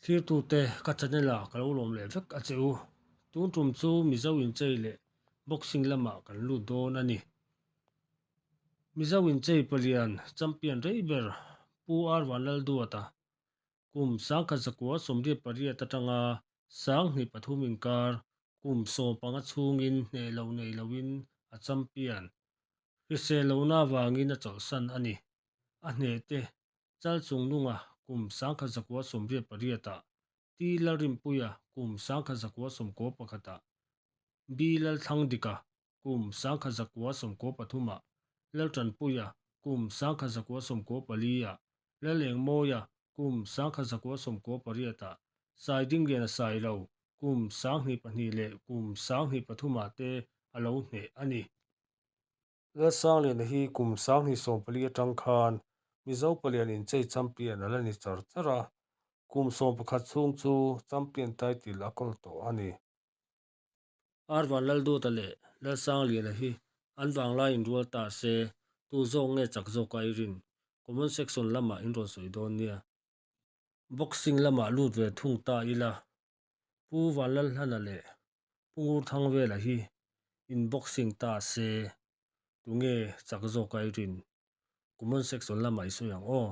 Thlirtute ka channel ah ka lo lawm leh vek a che u. Tun tum chu Mizo inchei leh boxing lamah kan lut dawn a ni. Mizo inchei palian champion rei ber Pu R Vanlalduata kum 1988 atanga 2003 inkar kum 15 chhungin hneh lo nei loin a champion. Hrisel lohna avangin a chawlhsan a ni. A hneh te Chal Chungnunga kum 1988 ah, T Lalrinpuia kum 1991 ah, B Lalthlangdika kum 1993 ah, Laltanpuia kum 1994 ah, Lalengmawia kum 1998 ah, Saidingliana Sailo kum 2002 leh kum 2003 ah te a lo hneh a ni. Lalsangliana hi kum 2014 atang khan Mizo palian inchei champion a la ni char char a, kum 11 chhung chu champion title a kawl tawh a ni. Ar Vanlalduata leh Lalsangliana hi an vanglai inrual ta se, tu zawk nge chak zawk a i rin? Comment section lamah in rawn sawi dawn nia. Boxing lamah lut ve thung ta ila, Pu Vanlalhlana leh Pu Ngurthangvela hi in boxing ta se, tunge chak zawk a i rin? Comment section lamah i sawi ang aw.